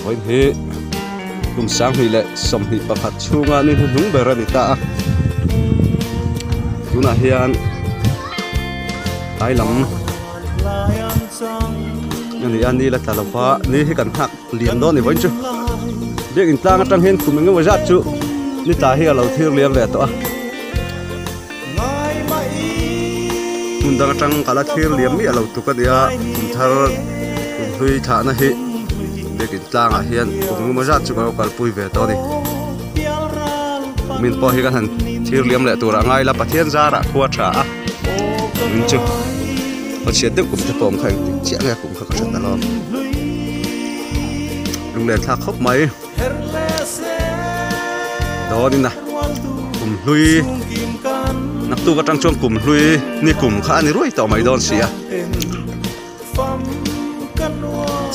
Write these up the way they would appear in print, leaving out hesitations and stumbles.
Vawiin hi kum sanghnih leh 21 chhunga ni hnuhnung ber a ni ta a tunah hian tlai lam a ni a ni la tla lo va ni hi kan nghak liam dawn a ni vawiin chu biakin tlang atang hian kum engemaw zat chu ni tla hi a lo thlir liam ve tawh a. Hmun dang atang ka la thlir liam miah lo tuk a nia kum thar kum hlui thlahna hi biakin tlangah hian kum engemaw zat chu ka lo kalpui ve tawh a ni kumin pawh hi ka han thlir liam leh turah ngai ila Pathian zarah khua tha a kumin chu khaw chhiat deuh kum te pawh awm kha engtik chiah nge kum kha ka hre ta lo lunglen thlak khawp mai. Dawnin a kum hlui naktuk atang chuan kum hlui ni kum kha a ni ruai tawh mai dawn si a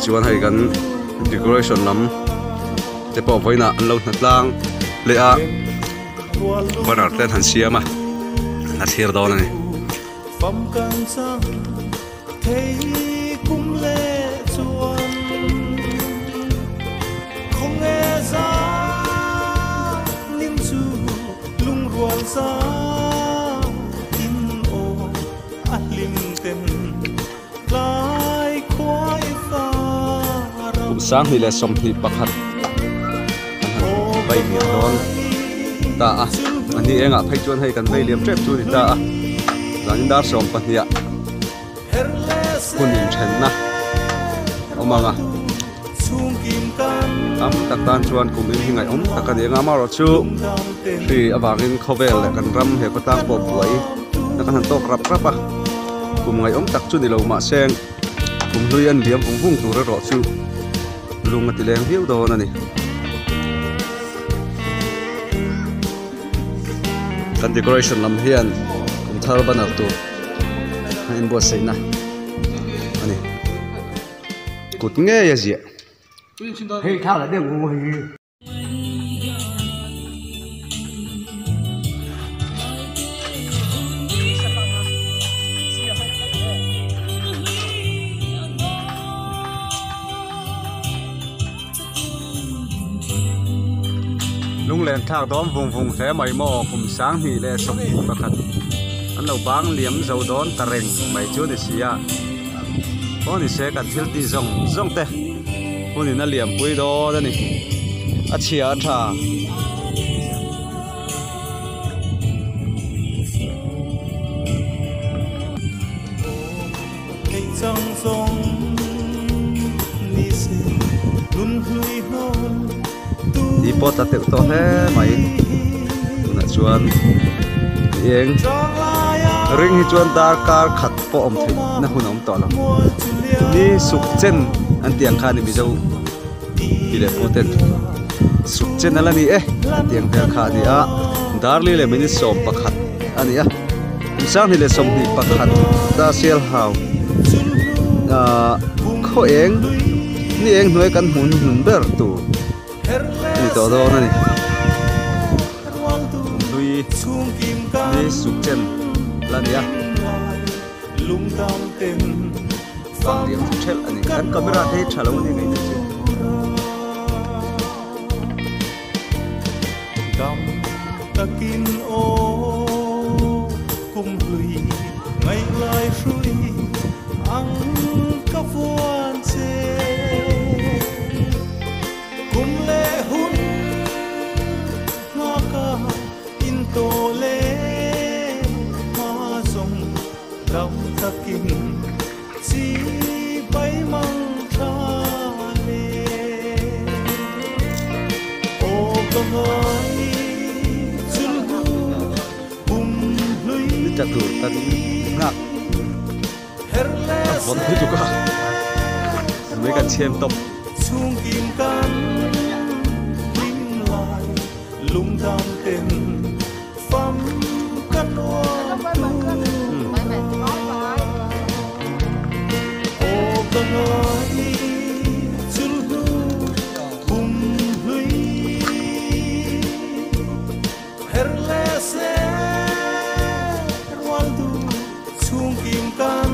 chuan hei kan decoration lam te pawh vawiinah an lo hna tlang leh a banner te an han siam a a thlir dawn a ni. Kum 2021 an han vai liam dawn ta a a ni engah phei chuan hei kan vei liam tep chu a ni ta a zanin dar 12 ah hun inthenna awm ang a tam tak tan chuan kum in hi ngaihawm tak a ni ang a amaherawhchu hri avangin khawvel leh kan ram he khawtlang pawh buai na kan han tawk rap rap a kum ngaihawm tak chu ni lo mahse kum hlui an liam vung vung tur erawh chu lung a ti leng viau dawn a ni. Kan decoration lam hian kum thar banner tur a inbuatsaihna a ni kut ngei a ziah. Lunglen thlak dawn vung vung hle mai maw kum 2021 an lo bang liam zo dawn ta reng mai chu a ni si a aw ni se kan thil tih zawng zawng te hunin a liam pui dawn a ni a chhia a tha. Ni pawh tla teuh tawh hle mai tunah chuan eng ring hi chuan darkar khat pawh awm theih na hun a awm tawh lo ni suk chen an tih ang kha a ni mizo ti leh pu ten suk chen a la ni e an tih ang vel kha a ni a darli leh minute 11 a ni a. 2021 ta sial hau ah khaw eng ni eng hnuai kan hmuh hnuhnun ber tur a ni tawh dawn a ni hlui ni suk chen la ni a bang liam chu thelh a ni kan camera te hi tha lo a ni ngaih chu. Dam takin aw kum hlui ngaih lai hrui ang ka vuan che. Kum leh hun nghaka in tawh leh hma zawng dam takin chi pai mang tha le. Aw ka ngai chul hnu kum hlui. Ni tla tur kan nghak a vawn pui tuk a mai kan chhem tawp. Chhungkim kan hlim lai lungdam ten fam ka nuam tu. Aw ka ngai chul hnu kum hlui her leh se rual du chhungkim kan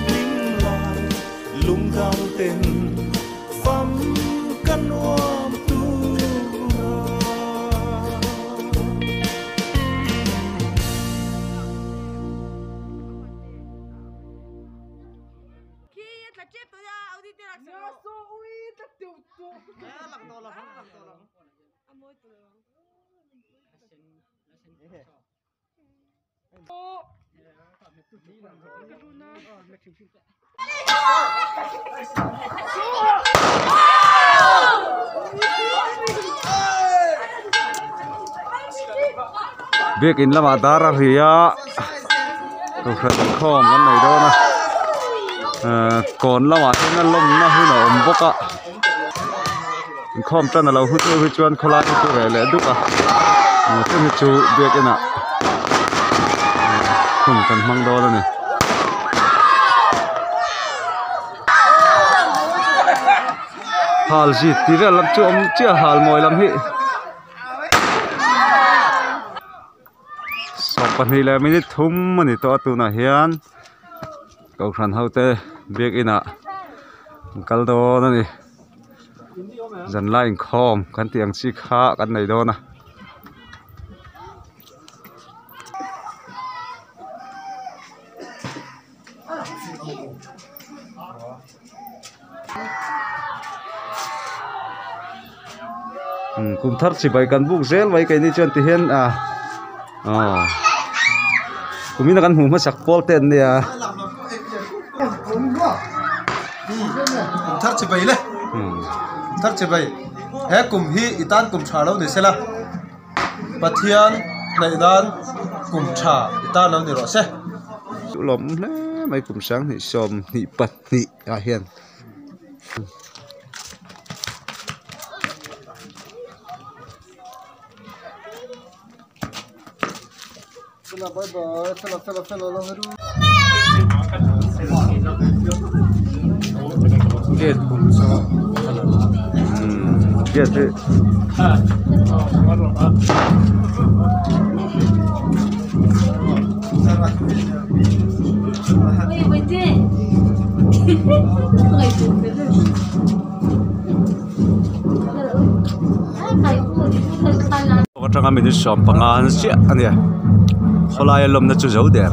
hlim lai lungdam ten fam Biakin lamah dar a ri a kohhran inkhawm kan nei dawn a ehh kawn lamah hian a lawmna hun a awm bawk a inkhawm tan a lo hun hnu hi chuan khawlai hi chu reh leh duk a chu hi chu biakin ah hun kan hmang dawn a ni. Hal zit tih vel lam chu awm chiah hal mawi lam hi. 12 leh minute thum a ni tawh a tunah hian kohhran ho te biakin ah an kal dawn a ni zanlai inkhawm kan tih ang chi kha kan nei dawn a. Kum thar chibai kan buk zel mai keini chuan ti hian ah aw kumina kan hmuh hmasak pawl te an nia. Kum thar chibai le kum thar chibai he kum hi i tan kum tha lo ni sela Pathian hnaih nan kum tha i tan lo ni rawh se. Chu lawm hle mai kum sanghnih sawmhnih pahnih ah hian. Gate gate hi atanga minute 15 an chiah a nia khawlaia lawmna chu zo der.